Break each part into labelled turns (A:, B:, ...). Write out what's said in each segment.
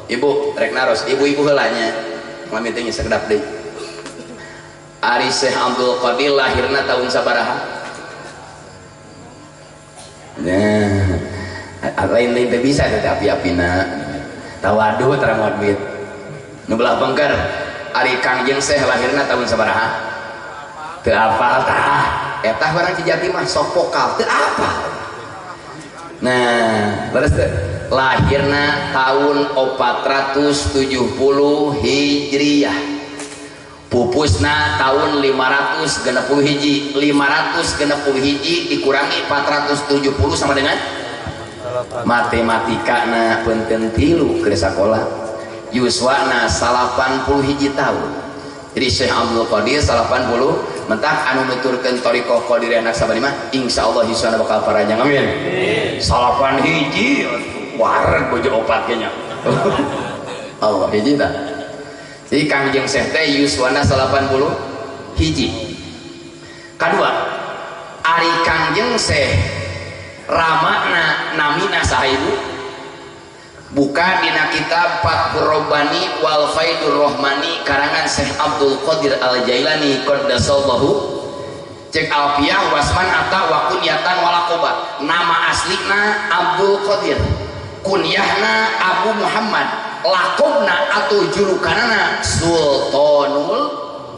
A: Ibu rek naros, ibu-ibu heula nya. Lami teh sakedap deui. Ari Syekh Abdul Qadir lahirna tahun sabaraha? Nah, lain-lain teh bisa teh api-apina. Tawadu terang duit. Nu belah bengker, ari Kangjeng Syekh lahirna tahun sabaraha? Teu apal tah. Eta barang Cijati mah sok vokal, teu apal. Nah, terus teh lahirna tahun 470 Hijriah. Pupusna tahun 560 hiji. 560 hiji dikurangi 470 sama dengan matematika na punten 3 keur sakola. Yuswana 80 hiji tahun. Jadi Syekh Abdul Qadir 80 mentak anu nuturkeun thariqah Qadiriyah Naqsabandi mah insyaallah yuswana bakal paranjang, amin. 8 hiji wareg bojo opat ge nya. Allah hiji tah. Jadi Kangjeng Syekh teh yuswana 80 hiji. Kadua, ari Kangjeng Syekh ramana namina saha ibu? Buka dina kitab Fathur Rabbani wal Faidur Rahmani karangan Syekh Abdul Qadir Al Jailani qaddasallahu. Cek alfiah wasman ata wa kunyatan walakoba. Nama aslina Abdul Qadir, kunyahna Abu Muhammad, lakobna atau julukanana Sultanul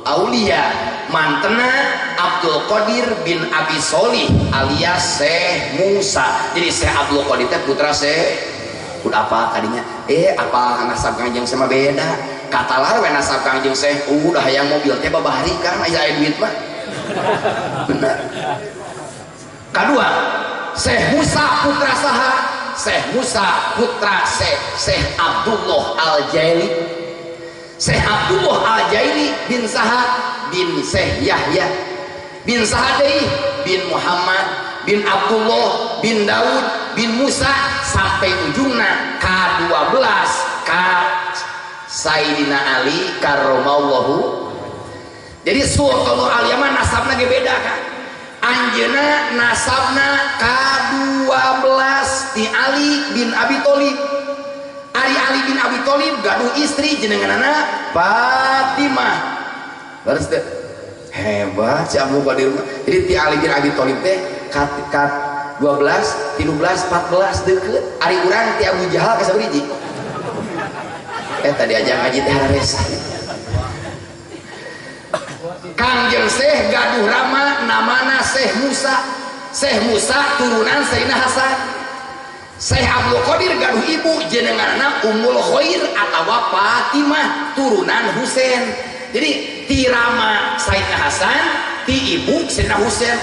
A: Aulia, mantena Abdul Qadir bin Abi Solih alias Syekh Musa. Jadi Syekh Abdul Qadir teh putra Syekh udah apa kadinya? Apa nasab Kangjeng sama beda. Katalar we nasab Kangjeng Syekh udah hayang mobil teh babahari kan aya duit mah. Bener. Kadua, Syekh Musa putra saha? Syekh Musa putra Syekh Abdullah Al-Jaili. Syekh Abdullah Al-Jaili bin saha? Bin Syekh Yahya. Bin saha deui? Bin Muhammad bin Abdullah bin Daud bin Musa sampai ujungna K12 K Sayyidina Ali karramallahu. Jadi Sultanul Aulia mah nasabna ge beda kan. Anjeunna nasabna K12 ti Ali bin Abi Thalib. Ari Ali bin Abi Thalib gaduh istri jenenganana Fatimah. Terus teh hebat si Abdul Qadir mah. Jadi ti Ali bin Abi Thalib teh K 12, 13, 14 deket. Ari urang ti Abu Jahal ka sabaraha? Tadi aja ngaji teh hararesa. Kangjeng Syekh gaduh rama namana Syekh Musa. Syekh Musa turunan Sayyidina Hasan. Syekh Abdul Qadir gaduh ibu jenenganna Ummul Khair atawa Fatimah turunan Husain. Jadi ti rama Sayyidina Hasan, ti ibu Sayyidina Husain.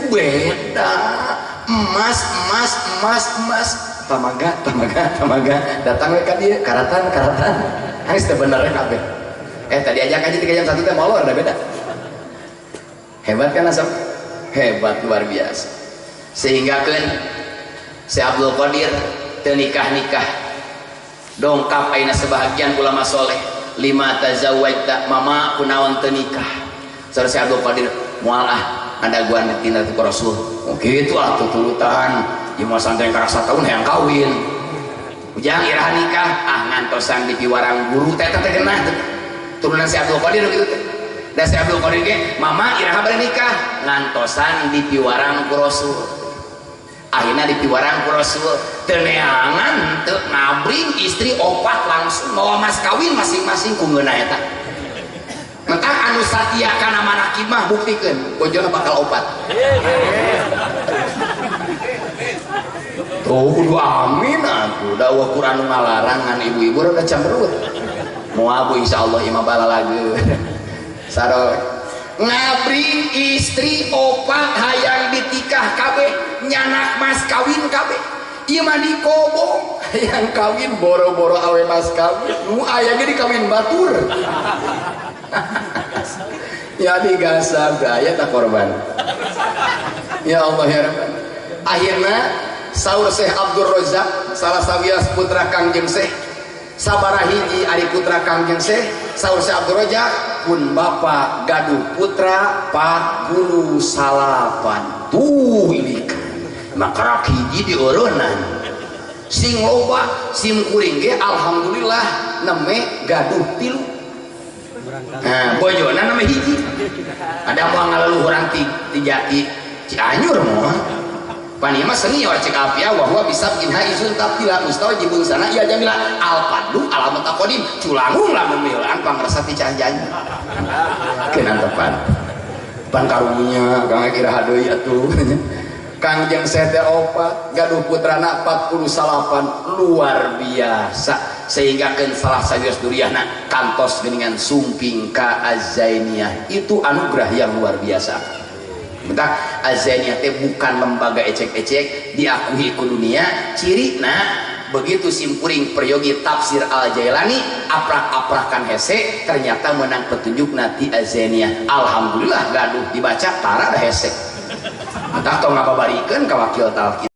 A: Beda. Emas, emas, emas, emas. Tamaga, tamaga, tamaga. Datang we ka dieu, karatan, karatan. Geus teu bener kabeh. Tadi aja ngaji 3 jam 1 teh molor da beda. Hebat kan asap? Hebat luar biasa. Sehingga kan Syekh Abdul Qadir teu nikah-nikah. Dongkap ayeuna sebahagian ulama soleh. Lima tazawwajta mama kunaon teu nikah. Saur Syekh Abdul Qadir moal ah anda guan ditindak ku Rasul. Oh kitu ah tuturutan. Ieu mah santren karasa tahun hayang kawin. Ujang iraha nikah ah ngantosan di piwarang guru teh teh genah teh. Turunan Syekh Abdul Qadir gitu teh. Da Syekh Abdul Qadir ge mama iraha bade nikah ngantosan di piwarang ku Rasul. Akhirna di piwarang ku Rasul teu neangan teu ngabring istri opat langsung mawa mas kawin masing-masing ku ngeunah eta. Mentang anu satia kana manakib mah buktikeun bojona bakal opat. Tuh kudu amin atuh da eueuh Quran nu ngalarangan ibu-ibu rada camberut. Moal bu insyaallah imah balalageun. Saro ngabring istri opat hayang ditikah kabeh nyanak mas kawin kabeh. Ieu mah dikobong hayang kawin boro-boro awe mas kawin nu aya ge dikawin batur. Ya digasab aya tak korban. Ya Allah ya Rabb. Akhirna saur Syekh Abdul Razak salah sawias putra Kangjeng Syekh sabaraha hiji ari putra Kangjeng Syekh saur Syekh Abdul Razak pun bapa gaduh putra 49 tuh ilikan maka hiji dieureunnan sing loba sim kuring ge alhamdulillah neme gaduh tilu. Nah, bojona neme hiji. Ada mau ngaleluhuran ti jati Cianjur moal. Pan ieu mah senior cek Alfiah wa huwa bisab'in haizun tabdila mustawjibun sana ya jamila al fadlu ala mutaqaddim culangung lamun mieulaan pangrasa ti Cianjur. Keun tepan. Pan karunya kang kira deui atuh. Kangjeng Syekh teh opat gaduh putrana 48, luar biasa, sehingga keun salah sawios duriahna kantos geuningan sumping ka Az-Zainiyah. Itu anugerah yang luar biasa. Bentar, Az-Zainiyah teh bukan lembaga ecek-ecek, diakui ku dunia. Cirina begitu simkuring peryogi tafsir Al-Jailani aprak-aprakan hese, ternyata menang petunjuk nanti Az-Zainiyah. Alhamdulillah, gaduh dibaca tara dah hese. Entah tong ngababarikeun ka wakil talqin.